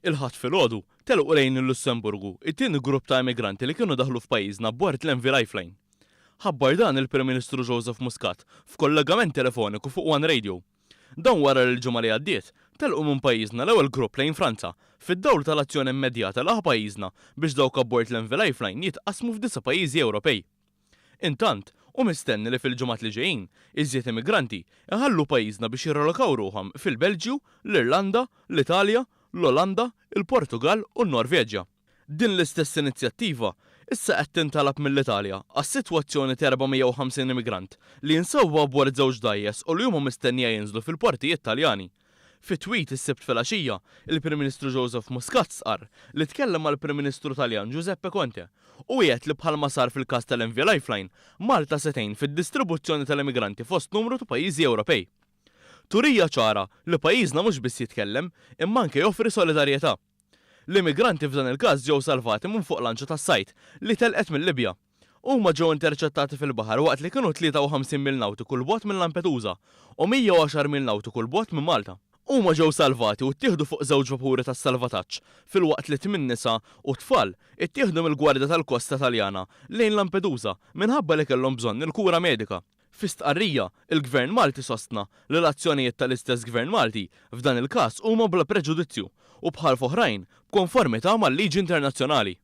Il-Ħadd filgħodu, telqu lejn il-Lussemburgu it-tieni grupp ta' immigranti li kienu daħlu f'pajjiżna abbord l-MV Lifeline. Ħabbar dan il-Prim Ministru Joseph Muscat f'kollegament telefoniku fuq one Radio. Dan wara li l-ġimgħa li għaddiet, telqu minn pajjiżna l-ewwel grupp lejn Franza, fid-dawl tal-azzjoni immedjata li ħa pajjiżna biex dawk abbord l-MV Lifeline jitqassmu f'disa' pajjiżi Ewropej. Intant, hu mistenni li fil-ġimgħat li ġejjin, iżjed immigranti iħallu pajjiżna biex jirrelokaw ruħhom fil-Belġju, l-Irlanda, l-Italja, l-Olanda, il-Portugall u n-Norveġja. Din l-istess inizjattiva issa qed tintalab mill-Italja għas-sitwazzjoni ta' 450 immigrant li jinsabu abbord żewġ dgħajjes u li huma mistennija jinżlu fil-portijiet Taljani. Fi tweet is-Sibt filgħaxija, il-Prim Ministru Joseph Muscat stqarr li tkellem mal-Prim Ministru Taljan Giuseppe Conte u wiegħed li bħalma sar fil-każ tal-MV Lifeline, Malta se tgħin fid-distribuzzjoni tal-immigranti fost numru ta' pajjiżi Ewropej. Turija ċara li pajjiżna mhux biss jitkellem, imma anke joffri solidarjetà. L-immigranti f'dan il-każ ġew salvati minn fuq lanċa tas-sajd li telqet mil-Libja. Huma ġew interċettati fil-baħar waqt li kienu 53 mil nawtiku 'l bogħod minn Lampedusa u 110 mil nawtiku 'l bogħod minn Malta. Huma ġew salvati u ttieħdu fuq żewġ vapuri tas-salvataġġ filwaqt li tmien nisa u tfal ittieħdu mill-Gwardja tal-Kosta Taljana lejn Lampedusa minħabba li kellhom bżonn il-kura medika. Fi stqarrija, il-Gvern Malti sostna li l-azzjonijiet tal-istess Gvern Malti f'dan il-każ huma bla preġudizzju u bħal f'oħrajn b'konformità mal-liġi internazzjonali.